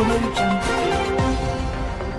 Audio Jungle.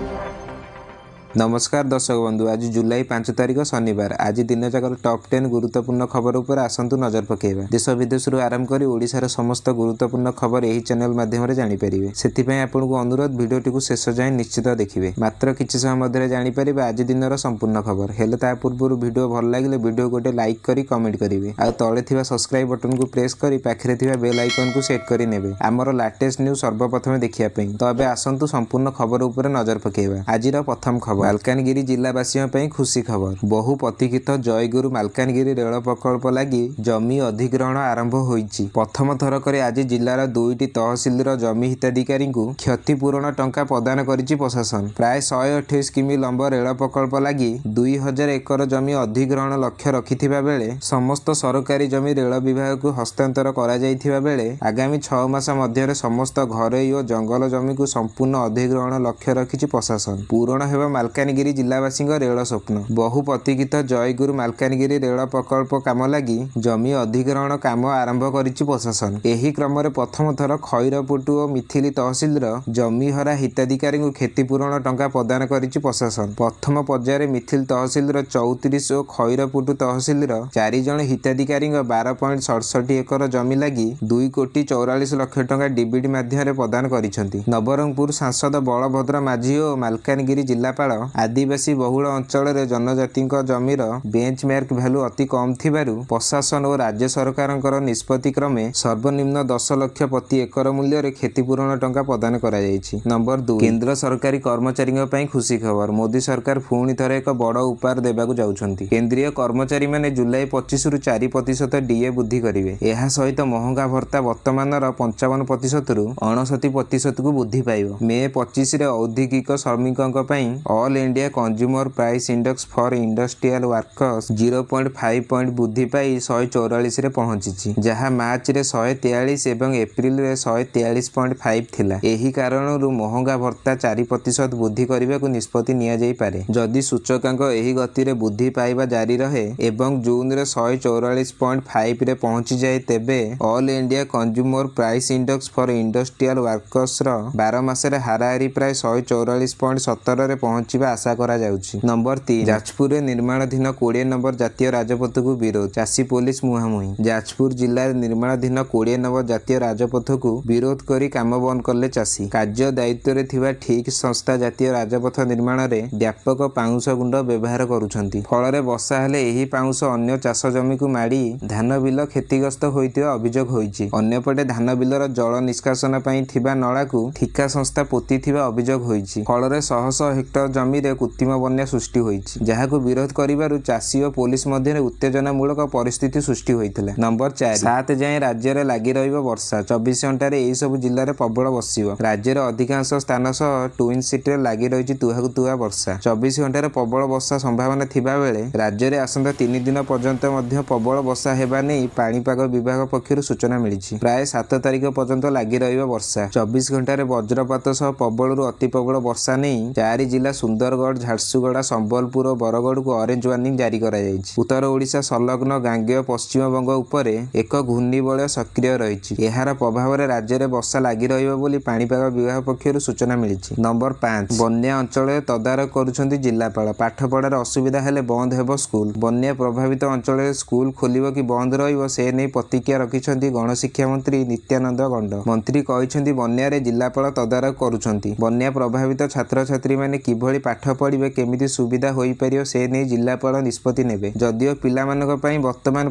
ନମସ୍କାର ଦର୍ଶକ ବନ୍ଧୁ, ଆଜି ଜୁଲାଇ 5 ତାରିଖ ଶନିବାର। ଆଜି ଦିନଯାକର ଟପ୍ 10 ଗୁରୁତ୍ୱପୂର୍ଣ୍ଣ ଖବର ଉପରେ ଆସନ୍ତୁ ନଜର ପକାଇବା। ଦେଶ ବିଦେଶରୁ ଆରମ୍ଭ କରି ଓଡ଼ିଶାର ସମସ୍ତ ଗୁରୁତ୍ୱପୂର୍ଣ୍ଣ ଖବର ଏହି ଚ୍ୟାନେଲ ମାଧ୍ୟମରେ ଜାଣିପାରିବେ। ସେଥିପାଇଁ ଆପଣଙ୍କୁ ଅନୁରୋଧ, ଭିଡ଼ିଓଟିକୁ ଶେଷ ଯାଏଁ ନିଶ୍ଚିତ ଦେଖିବେ। ମାତ୍ର କିଛି ସମୟ ମଧ୍ୟରେ ଜାଣିପାରିବେ ଆଜି ଦିନର ସମ୍ପୂର୍ଣ୍ଣ ଖବର। ହେଲେ ତା ପୂର୍ବରୁ ଭିଡ଼ିଓ ଭଲ ଲାଗିଲେ ଭିଡ଼ିଓ ଗୋଟେ ଲାଇକ୍ କରି କମେଣ୍ଟ କରିବେ, ଆଉ ତଳେ ଥିବା ସବସ୍କ୍ରାଇବ୍ ବଟନକୁ ପ୍ରେସ୍ କରି ପାଖରେ ଥିବା ବେଲ୍ ଆଇକନକୁ ସେଟ୍ କରି ନେବେ ଆମର ଲାଟେଷ୍ଟ ନ୍ୟୁଜ୍ ସର୍ବପ୍ରଥମେ ଦେଖିବା ପାଇଁ। ତ ଏବେ ଆସନ୍ତୁ ସମ୍ପୂର୍ଣ୍ଣ ଖବର ଉପରେ ନଜର ପକାଇବା। ଆଜିର ପ୍ରଥମ ଖବର, ମାଲକାନଗିରି ଜିଲ୍ଲାବାସୀଙ୍କ ପାଇଁ ଖୁସି ଖବର। ବହୁ ପ୍ରତୀକ୍ଷିତ ଜୟଗୁରୁ ମାଲକାନଗିରି ରେଳ ପ୍ରକଳ୍ପ ଲାଗି ଜମି ଅଧିଗ୍ରହଣ ଆରମ୍ଭ ହୋଇଛି। ପ୍ରଥମ ଥର କରି ଆଜି ଜିଲ୍ଲାର 2ଟି ତହସିଲର ଜମି ହିତାଧିକାରୀଙ୍କୁ କ୍ଷତିପୂରଣ ଟଙ୍କା ପ୍ରଦାନ କରିଛି ପ୍ରଶାସନ। ପ୍ରାୟ 128 କିମି ଲମ୍ବ ରେଳ ପ୍ରକଳ୍ପ ଲାଗି 2000 ଏକର ଜମି ଅଧିଗ୍ରହଣ ଲକ୍ଷ୍ୟ ରଖିଥିବା ବେଳେ ସମସ୍ତ ସରକାରୀ ଜମି ରେଳ ବିଭାଗକୁ ହସ୍ତାନ୍ତର କରାଯାଇଥିବା ବେଳେ ଆଗାମୀ 6 ମାସ ମଧ୍ୟରେ ସମସ୍ତ ଘରୋଇ ଓ ଜଙ୍ଗଲ ଜମିକୁ ସମ୍ପୂର୍ଣ୍ଣ ଅଧିଗ୍ରହଣ ଲକ୍ଷ୍ୟ ରଖିଛି ପ୍ରଶାସନ। ପୂରଣ ହେବ ମାଲକାନଗିରି ଜିଲ୍ଲାବାସୀଙ୍କ ରେଳ ସ୍ୱପ୍ନ। ବହୁ ପ୍ରତୀକ୍ଷିତ ଜୟଗୁରୁ ମାଲକାନଗିରି ରେଳ ପ୍ରକଳ୍ପ କାମ ଲାଗି ଜମି ଅଧିଗ୍ରହଣ କାମ ଆରମ୍ଭ କରିଛି ପ୍ରଶାସନ। ଏହି କ୍ରମରେ ପ୍ରଥମ ଥର ଖଇରପୁଟ ଓ ମିଥିଲି ତହସିଲର ଜମିହରା ହିତାଧିକାରୀଙ୍କୁ କ୍ଷତିପୂରଣ ଟଙ୍କା ପ୍ରଦାନ କରିଛି ପ୍ରଶାସନ। ପ୍ରଥମ ପର୍ଯ୍ୟାୟରେ ମିଥିଲ ତହସିଲର 34 ଓ ଖଇରପୁଟ ତହସିଲର 4 ଜଣ ହିତାଧିକାରୀଙ୍କ 12.67 ଏକର ଜମି ଲାଗି 2 କୋଟି 44 ଲକ୍ଷ ଟଙ୍କା ଡିବିଟି ମାଧ୍ୟମରେ ପ୍ରଦାନ କରିଛନ୍ତି। ନବରଙ୍ଗପୁର ସାଂସଦ ବଳଭଦ୍ର ମାଝୀ ଓ ମାଲକାନଗିରି ଜିଲ୍ଲାପାଳ ଆଦିବାସୀ ବହୁଳ ଅଞ୍ଚଳରେ ଜନଜାତିଙ୍କ ଜମିର ବେଞ୍ଚମାର୍କ ଭ୍ୟାଲୁ ଅତି କମ୍ ଥିବାରୁ ପ୍ରଶାସନ ଓ ରାଜ୍ୟ ସରକାରଙ୍କର ନିଷ୍ପତ୍ତି କ୍ରମେ ସର୍ବନିମ୍ନ 10 ଲକ୍ଷ ପ୍ରତି ଏକର ମୂଲ୍ୟରେ କ୍ଷତିପୂରଣ ଟଙ୍କା ପ୍ରଦାନ କରାଯାଇଛି। ନମ୍ବର 2, କେନ୍ଦ୍ର ସରକାରୀ କର୍ମଚାରୀଙ୍କ ପାଇଁ ଖୁସି ଖବର। ମୋଦି ସରକାର ପୁଣି ଥରେ ଏକ ବଡ଼ ଉପହାର ଦେବାକୁ ଯାଉଛନ୍ତି। କେନ୍ଦ୍ରୀୟ କର୍ମଚାରୀମାନେ ଜୁଲାଇ 25ରୁ 4% ଡିଏ ବୃଦ୍ଧି କରିବେ। ଏହା ସହିତ ମହଙ୍ଗା ଭତ୍ତା ବର୍ତ୍ତମାନର 55 ପ୍ରତିଶତରୁ 59 ପ୍ରତିଶତକୁ ବୃଦ୍ଧି ପାଇବ। ମେ 25ରେ ଔଦ୍ୟୋଗିକ ଶ୍ରମିକଙ୍କ ପାଇଁ All India Consumer Price Index for Industrial Workers 0.5 point ବୃଦ୍ଧି ପାଇ 144ରେ ପହଞ୍ଚିଛି, ଯାହା ମାର୍ଚ୍ଚରେ 143 ଏବଂ ଏପ୍ରିଲରେ 143.5 ଥିଲା। ଏହି କାରଣରୁ ମହଙ୍ଗା ଭତ୍ତା 4% ବୃଦ୍ଧି କରିବାକୁ ନିଷ୍ପତ୍ତି ନିଆଯାଇପାରେ। ଯଦି ସୂଚକାଙ୍କ ଏହି ଗତିରେ ବୃଦ୍ଧି ପାଇବା ଜାରି ରହେ ଏବଂ ଜୁନରେ 144.5ରେ ପହଞ୍ଚିଯାଏ, ତେବେ All India Consumer Price Index for Industrial ୱାର୍କର୍ସର 12 ମାସରେ ହାରାହାରି ପ୍ରାୟ 144.17ରେ ପହଞ୍ଚିବା ଆଶା କରାଯାଉଛି। ନମ୍ବର 3, ଯାଜପୁରରେ ନିର୍ମାଣାଧୀନ 20 ନମ୍ବର ଜାତୀୟ ରାଜପଥକୁ ବିରୋଧ, ଚାଷୀ ପୋଲିସ ମୁହାଁମୁହିଁ। ଯାଜପୁର ଜିଲ୍ଲାରେ ନିର୍ମାଣାଧୀନ 20 ନମ୍ବର ଜାତୀୟ ରାଜପଥକୁ ବିରୋଧ କରି କାମ ବନ୍ଦ କଲେ ଚାଷୀ। କାର୍ଯ୍ୟ ଦାୟିତ୍ୱରେ ଥିବା ଠିକା ସଂସ୍ଥା ଜାତୀୟ ରାଜପଥ ନିର୍ମାଣରେ ବ୍ୟାପକ ପାଉଁଶ ଗୁଣ୍ଡ ବ୍ୟବହାର କରୁଛନ୍ତି। ଫଳରେ ବର୍ଷା ହେଲେ ଏହି ପାଉଁଶ ଅନ୍ୟ ଚାଷ ଜମିକୁ ମାଡ଼ି ଧାନ ବିଲ କ୍ଷତିଗ୍ରସ୍ତ ହୋଇଥିବା ଅଭିଯୋଗ ହୋଇଛି। ଅନ୍ୟପଟେ ଧାନ ବିଲର ଜଳ ନିଷ୍କାସନ ପାଇଁ ଥିବା ନଳାକୁ ଠିକା ସଂସ୍ଥା ପୋତିଥିବା ଅଭିଯୋଗ ହୋଇଛି। ଫଳରେ ଶହ ଶହ ହେକ୍ଟର ଜମିରେ କୃତ୍ରିମ ବନ୍ୟା ସୃଷ୍ଟି ହୋଇଛି, ଯାହାକୁ ବିରୋଧ କରିବାରୁ ଚାଷୀ ଓ ପୋଲିସ ମଧ୍ୟରେ ଉତ୍ତେଜନାମୂଳକ ପରିସ୍ଥିତି ସୃଷ୍ଟି ହୋଇଥିଲା। ନମ୍ବର 4, 7 ଯାଏଁ ରାଜ୍ୟରେ ଲାଗି ରହିବ ବର୍ଷା। 24 ଘଣ୍ଟାରେ ଏହି ସବୁ ଜିଲ୍ଲାରେ ପ୍ରବଳ ବର୍ଷିବ। ରାଜ୍ୟର ଅଧିକାଂଶ ସ୍ଥାନ ସହ ଟ୍ୱିନ୍ ସିଟିରେ ଲାଗି ରହିଛି ତୁହାକୁ ତୁହା ବର୍ଷା। 24 ଘଣ୍ଟାରେ ପ୍ରବଳ ବର୍ଷା ସମ୍ଭାବନା ଥିବା ବେଳେ ରାଜ୍ୟରେ ଆସନ୍ତା 3 ଦିନ ପର୍ଯ୍ୟନ୍ତ ମଧ୍ୟ ପ୍ରବଳ ବର୍ଷା ହେବା ନେଇ ପାଣିପାଗ ବିଭାଗ ପକ୍ଷରୁ ସୂଚନା ମିଳିଛି। ପ୍ରାୟ 7 ତାରିଖ ପର୍ଯ୍ୟନ୍ତ ଲାଗି ରହିବ ବର୍ଷା। 24 ଘଣ୍ଟାରେ ବଜ୍ରପାତ ସହ ପ୍ରବଳରୁ ଅତି ପ୍ରବଳ ବର୍ଷା ନେଇ ଚାରି ଜିଲ୍ଲା ସୁନ୍ଦରଗଡ଼, ଝାରସୁଗୁଡ଼ା, ସମ୍ବଲପୁର ଓ ବରଗଡ଼କୁ ଅରେଞ୍ଜ ୱାର୍ଣ୍ଣିଂ ଜାରି କରାଯାଇଛି। ଉତ୍ତର ଓଡ଼ିଶା ସଂଲଗ୍ନ ଗାଙ୍ଗେୟ ପଶ୍ଚିମବଙ୍ଗ ଉପରେ ଏକ ଘୂର୍ଣ୍ଣିବଳୟ ସକ୍ରିୟ ରହିଛି। ଏହାର ପ୍ରଭାବରେ ରାଜ୍ୟରେ ବର୍ଷା ଲାଗି ରହିବ ବୋଲି ପାଣିପାଗ ବିଭାଗ ପକ୍ଷରୁ ସୂଚନା ମିଳିଛି। ନମ୍ବର 5, ବନ୍ୟା ଅଞ୍ଚଳରେ ତଦାରଖ କରୁଛନ୍ତି ଜିଲ୍ଲାପାଳ। ପାଠପଢ଼ାରେ ଅସୁବିଧା ହେଲେ ବନ୍ଦ ହେବ ସ୍କୁଲ। ବନ୍ୟା ପ୍ରଭାବିତ ଅଞ୍ଚଳରେ ସ୍କୁଲ ଖୋଲିବ କି ବନ୍ଦ ରହିବ, ସେ ନେଇ ପ୍ରତିକ୍ରିୟା ରଖିଛନ୍ତି ଗଣଶିକ୍ଷା ମନ୍ତ୍ରୀ ନିତ୍ୟାନନ୍ଦ ଗଣ୍ଡ। ମନ୍ତ୍ରୀ କହିଛନ୍ତି, ବନ୍ୟାରେ ଜିଲ୍ଲାପାଳ ତଦାରଖ କରୁଛନ୍ତି। ବନ୍ୟା ପ୍ରଭାବିତ ଛାତ୍ରଛାତ୍ରୀମାନେ କିଭଳି ପାଠ ପଢ଼ିବେ, କେମିତି ସୁବିଧା ହୋଇପାରିବ, ସେ ନେଇ ଜିଲ୍ଲାପାଳ ନିଷ୍ପତ୍ତି ନେବେ। ଯଦିଓ ପିଲାମାନଙ୍କ ପାଇଁ ବର୍ତ୍ତମାନ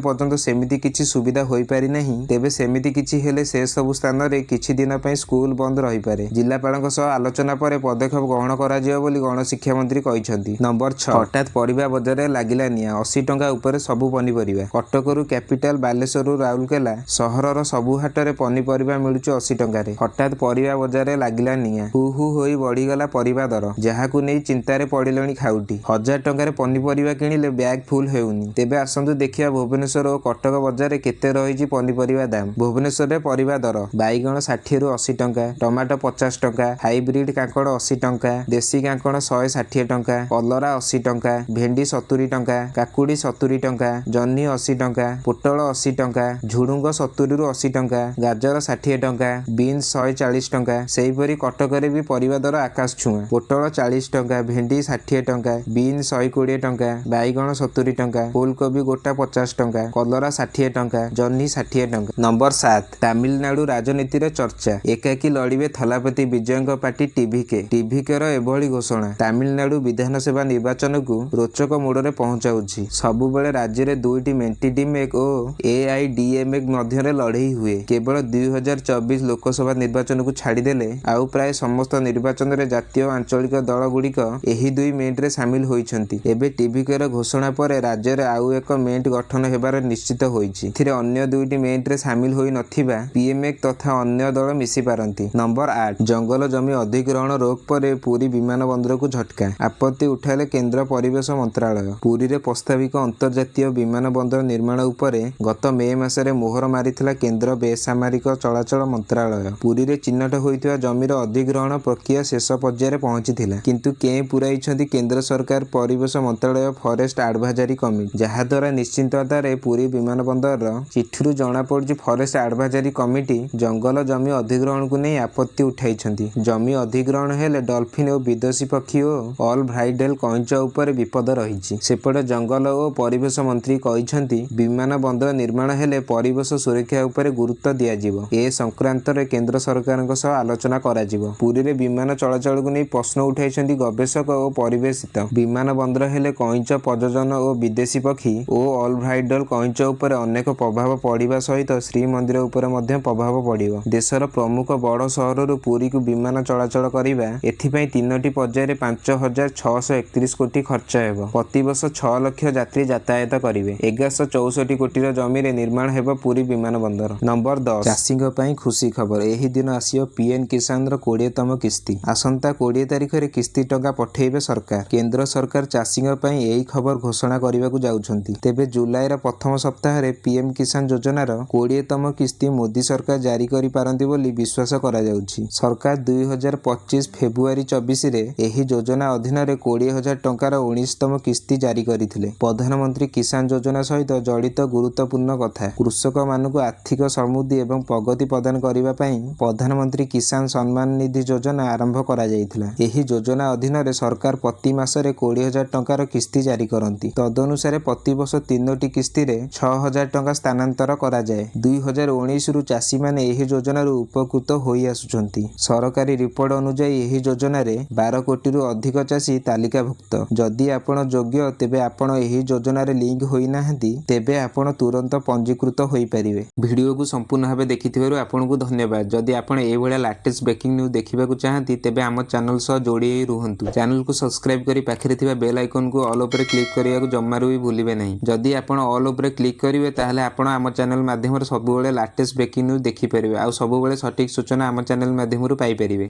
ପର୍ଯ୍ୟନ୍ତ ସେମିତି କିଛି ସୁବିଧା ହୋଇପାରିନାହିଁ, ତେବେ ସେମିତି କିଛି ହେଲେ ସେସବୁ ସ୍ଥାନରେ କିଛି ଦିନ ପାଇଁ ସ୍କୁଲ ବନ୍ଦ ରହିପାରେ। ଜିଲ୍ଲାପାଳଙ୍କ ସହ ଆଲୋଚନା ପରେ ପଦକ୍ଷେପ ଗ୍ରହଣ କରାଯିବ ବୋଲି ଗଣଶିକ୍ଷା ମନ୍ତ୍ରୀ କହିଛନ୍ତି। ନମ୍ବର 6, ହଠାତ୍ ପରିବା ବଜାରରେ ଲାଗିଲା ନିଆଁ। 80 ଟଙ୍କା ଉପରେ ସବୁ ପନିପରିବା। କଟକରୁ କ୍ୟାପିଟାଲ, ବାଲେଶ୍ୱରରୁ ରାଉରକେଲା, ସହରର ସବୁ ହାଟରେ ପନିପରିବା ମିଳୁଛି 80 ଟଙ୍କାରେ। ହଠାତ୍ ପରିବା ବଜାରରେ ଲାଗିଲା ନିଆଁ। ହୁ ହୁ ହୋଇ ବଢ଼ିଗଲା ପରିବା ଦର, ଯାହାକୁ ନେଇ ଚିନ୍ତାରେ ପଡ଼ିଲେଣି ଖାଉଟି। 1000 ଟଙ୍କାରେ ପନିପରିବା କିଣିଲେ ବ୍ୟାଗ୍ ଫୁଲ୍ ହେଉନି। ତେବେ ଆସନ୍ତୁ ଦେଖିବା, ଭୁବନେଶ୍ୱର ଓ କଟକ ବଜାରରେ କେତେ ରହିଛି ପନିପରିବା ଦାମ। ଭୁବନେଶ୍ୱରରେ ପରିବା ଦର: ବାଇଗଣ 60ରୁ 80 ଟଙ୍କା, ଟମାଟୋ 50 ଟଙ୍କା, ହାଇବ୍ରିଡ୍ କାଙ୍କଡ଼ 80 ଟଙ୍କା, ଦେଶୀ କାଙ୍କଡ଼ 160 ଟଙ୍କା, କଲରା 80 ଟଙ୍କା, ଭେଣ୍ଡି 70 ଟଙ୍କା, କାକୁଡ଼ି 70 ଟଙ୍କା, ଜହ୍ନି 80 ଟଙ୍କା, ପୋଟଳ 80 ଟଙ୍କା, ଝୁଡୁଙ୍ଗ 70ରୁ 80 ଟଙ୍କା, ଗାଜର 60 ଟଙ୍କା, ବିନ୍ସ 140 ଟଙ୍କା। ସେହିପରି କଟକରେ ବି ପରିବା ଦର ଆକାଶ ଛୁଆଁ। ପୋଟଳ 40 ଟଙ୍କା, ଭେଣ୍ଡି 60 ଟଙ୍କା, ବିନ୍ସ 120 ଟଙ୍କା, ବାଇଗଣ 70 ଟଙ୍କା, ଫୁଲକୋବି ଗୋଟା 50 ଟଙ୍କା, କଲରା 60 ଟଙ୍କା, ଜହ୍ନି 60 ଟଙ୍କା। ନମ୍ବର 7, ତାମିଲନାଡୁ ରାଜନୀତିରେ ଚର୍ଚ୍ଚା। ଏକାକୀ ଲଢ଼ିବେ ଥଲାପତି ବିଜୟଙ୍କ ପାର୍ଟି ଟିଭିକେ। ଟିଭିକେର ଏଭଳି ଘୋଷଣା ତାମିଲନାଡୁ ବିଧାନସଭା ନିର୍ବାଚନକୁ ରୋଚକ ମୋଡ଼ରେ ପହଞ୍ଚାଉଛି। ସବୁବେଳେ ରାଜ୍ୟରେ ଦୁଇଟି ମେଣ୍ଟ ଡିଏମକେ ଓ ଏଆଇଡିଏମକେ ମଧ୍ୟରେ ଲଢ଼େଇ ହୁଏ। କେବଳ 2024 ଲୋକସଭା ନିର୍ବାଚନକୁ ଛାଡ଼ିଦେଲେ ଆଉ ପ୍ରାୟ ସମସ୍ତ ନିର୍ବାଚନରେ ଜାତୀୟ ଓ ଆଞ୍ଚଳିକ ଦଳ ଗୁଡ଼ିକ ଏହି ଦୁଇ ମେଣ୍ଟରେ ସାମିଲ ହୋଇଛନ୍ତି। ଏବେ ଟିଭିକେର ଘୋଷଣା ପରେ ରାଜ୍ୟରେ ଆଉ ଏକ ମେଣ୍ଟ ଗଠନ ହେବାର ନିଶ୍ଚିତ ହୋଇଛି। ଏଥିରେ ଅନ୍ୟ ଦୁଇଟି ମେଣ୍ଟରେ ସାମିଲ ହୋଇ ନଥିବା ପିଏମକେ ତଥା ଅନ୍ୟ ଦଳ ମିଶିପାରନ୍ତି। ନମ୍ବର 8, ଜଙ୍ଗଲ ଜମି ଅଧିଗ୍ରହଣ ରୋକ ପରେ ପୁରୀ ବିମାନ ବନ୍ଦରକୁ ଝଟକା। ଆପତ୍ତି ଉଠାଇଲେ କେନ୍ଦ୍ର ପରିବେଶ ମନ୍ତ୍ରାଳୟ। ପୁରୀରେ ପ୍ରସ୍ତାବିତ ଅନ୍ତର୍ଜାତୀୟ ବିମାନ ବନ୍ଦର ନିର୍ମାଣ ଉପରେ ଗତ ମେ ମାସରେ ମୋହର ମାରିଥିଲା କେନ୍ଦ୍ର ବେସାମରିକ ଚଳାଚଳ ମନ୍ତ୍ରାଳୟ। ପୁରୀରେ ଚିହ୍ନଟ ହୋଇଥିବା ଜମିର ଅଧିଗ୍ରହଣ ପ୍ରକ୍ରିୟା ଶେଷ ପର୍ଯ୍ୟାୟରେ ପହଞ୍ଚିଥିଲା। କିନ୍ତୁ କେଁ ପୁରାଇଛନ୍ତି କେନ୍ଦ୍ର ସରକାର ପରିବେଶ ମନ୍ତ୍ରାଳୟ ଫରେଷ୍ଟ ଆଡଭାଇଜରୀ କମିଟି। ଯାହାଦ୍ୱାରା ନିଶ୍ଚିତତାରେ ପୁରୀ ବିମାନ ବନ୍ଦରର। ଚିଠିରୁ ଜଣାପଡୁଛି, ଫରେଷ୍ଟ ଆଡଭାଇଜରୀ କମିଟି ଜଙ୍ଗଲ ଜମି ଅଧିଗ୍ରହଣକୁ ନେଇ ଆପତ୍ତି ଉଠାଇଛନ୍ତି। ଜମି ଅଧିଗ୍ରହଣ ହେଲେ ଡଲଫିନ୍ ଓ ବିଦେଶୀ ପକ୍ଷୀ ଓ ଅଲ୍ ବ୍ରାଇଡେଲ କଇଁଛ ଉପରେ ବିପଦ ରହିଛି। ସେପଟେ ଜଙ୍ଗଲ ଓ ପରିବେଶ ମନ୍ତ୍ରୀ କହିଛନ୍ତି, ବିମାନ ବନ୍ଦର ନିର୍ମାଣ ହେଲେ ପରିବେଶ ସୁରକ୍ଷା ଉପରେ ଗୁରୁତ୍ୱ ଦିଆଯିବ। ଏ ସଂକ୍ରାନ୍ତରେ କେନ୍ଦ୍ର ସରକାରଙ୍କ ସହ ଆଲୋଚନା କରାଯିବ। ପୁରୀରେ ବିମାନ ଚଳାଚଳକୁ ନେଇ ପ୍ରଶ୍ନ ଉଠାଇଛନ୍ତି ଗବେଷକ ଓ ପରିବେଶବିତ। ବିମାନ ବନ୍ଦର ହେଲେ କଇଁଛ ପ୍ରଜନନ ଓ ବିଦେଶୀ ପକ୍ଷୀ ଓ ଅଲ୍ ବ୍ରାଇଡଲ କଇଁଛ ଉପରେ ଅନେକ ପ୍ରଭାବ ପଡ଼ିବା ସହିତ ଶ୍ରୀମନ୍ଦିର ଉପରେ ମଧ୍ୟ ପ୍ରଭାବ ପଡ଼ିବ। ଦେଶର ପ୍ରମୁଖ ବଡ଼ ସହରରୁ ପୁରୀକୁ ବିମାନ ଚଳାଚଳ କରିବା। ଏଥିପାଇଁ ତିନୋଟି ପର୍ଯ୍ୟାୟରେ 5631 କୋଟି ଖର୍ଚ୍ଚ ହେବ। ପ୍ରତିବର୍ଷ 6 ଲକ୍ଷ ଯାତ୍ରୀ ଯାତାୟାତ କରିବେ। 1164 କୋଟିର ଜମିରେ ନିର୍ମାଣ ହେବ ପୁରୀ ବିମାନ ବନ୍ଦର। ନମ୍ବର 10, ଚାଷୀଙ୍କ ପାଇଁ ଖୁସି ଖବର। ଏହି ଦିନ ଆସିବ ପିଏମ୍ କିଷାନର 20ତମ କିସ୍ତି। ଆସନ୍ତା 20 ତାରିଖରେ କିସ୍ତି ଟଙ୍କା ପଠାଇବେ ସରକାର। କେନ୍ଦ୍ର ସରକାର ଚାଷୀଙ୍କ ପାଇଁ ଏହି ଖବର ଘୋଷଣା କରିବାକୁ ଯାଉଛନ୍ତି। ତେବେ ଜୁଲାଇର ପ୍ରଥମ ସପ୍ତାହରେ ପିଏମ୍ କିଷାନ ଯୋଜନାର 20ତମ କିସ୍ତି ମୋଦି ସରକାର ଜାରି କରିପାରନ୍ତି ବୋଲି ବିଶ୍ୱାସ କରାଯାଉଛି। ସରକାର 2025 ଫେବୃଆରୀ 24ରେ ଏହି ଯୋଜନା ଅଧୀନରେ 20,000 ଟଙ୍କାର 19ତମ କିସ୍ତି ଜାରି କରିଥିଲେ। ପ୍ରଧାନମନ୍ତ୍ରୀ କିଷାନ ଯୋଜନା ସହିତ ଜଡ଼ିତ ଗୁରୁତ୍ୱପୂର୍ଣ୍ଣ କଥା। କୃଷକମାନଙ୍କୁ ଆର୍ଥିକ ସମୃଦ୍ଧି ଏବଂ ପ୍ରଗତି ପ୍ରଦାନ କରିବା ପାଇଁ ପ୍ରଧାନମନ୍ତ୍ରୀ କିଷାନ ସମ୍ମାନ ନିଧି ଯୋଜନା ଆରମ୍ଭ କରାଯାଇଥିଲା। ଏହି ଯୋଜନା ଅଧୀନରେ ସରକାର ପ୍ରତି ମାସରେ 20,000 ଟଙ୍କାର କିସ୍ତି ଜାରି କରନ୍ତି। ତଦନୁସାରେ ପ୍ରତିବର୍ଷ ତିନୋଟି କିସ୍ତିରେ 6000 ଟଙ୍କା ସ୍ଥାନାନ୍ତର କରାଯାଏ। 2019ରୁ ଚାଷୀମାନେ ଏହି ଯୋଜନାରୁ ଉପକୃତ ହୋଇଆସୁଛନ୍ତି। ସରକାରୀ ରିପୋର୍ଟ ଅନୁଯାୟୀ, ଏହି ଯୋଜନାରେ 12 କୋଟିରୁ ଅଧିକ ଚାଷୀ ତାଲିକାଭୁକ୍ତ। ଯଦି ଆପଣ ଯୋଗ୍ୟ, ତେବେ ଆପଣ ଏହି ଯୋଜନାରେ ଲିଙ୍କ ହୋଇନାହାନ୍ତି, ତେବେ ଆପଣ ତୁରନ୍ତ ପଞ୍ଜୀକୃତ ହୋଇପାରିବେ। ଭିଡ଼ିଓକୁ ସମ୍ପୂର୍ଣ୍ଣ ଭାବେ ଦେଖିଥିବାରୁ ଆପଣଙ୍କୁ ଧନ୍ୟବାଦ। ଯଦି ଆପଣ ଏଇଭଳିଆ ଲାଟେଷ୍ଟ ବ୍ରେକିଂ ନ୍ୟୁଜ୍ ଦେଖିବାକୁ ଚାହାନ୍ତି, ତେବେ ଆମ ଚ୍ୟାନେଲ ସହ ଯୋଡ଼ି ହୋଇ ରୁହନ୍ତୁ। ଚ୍ୟାନେଲକୁ ସବସ୍କ୍ରାଇବ୍ କରି ପାଖରେ ଥିବା ବେଲ୍ ଆଇକନକୁ ଅଲ୍ ଉପରେ କ୍ଲିକ୍ କରିବାକୁ ଜମାରୁ ବି ଭୁଲିବେ ନାହିଁ। ଯଦି ଆପଣ ଅଲ୍ ଉପରେ କ୍ଲିକ୍ କରିବେ, ତାହେଲେ ଆପଣ ଆମ ଚ୍ୟାନେଲ ମାଧ୍ୟମରେ ସବୁବେଳେ ଲାଟେଷ୍ଟ ବ୍ରେକିଂ ନ୍ୟୁଜ୍ ଦେଖିପାରିବେ ଆଉ ସବୁବେଳେ ସଠିକ୍ ସୂଚନା ଆମ ଚ୍ୟାନେଲ ମାଧ୍ୟମରୁ ପାଇପାରିବେ।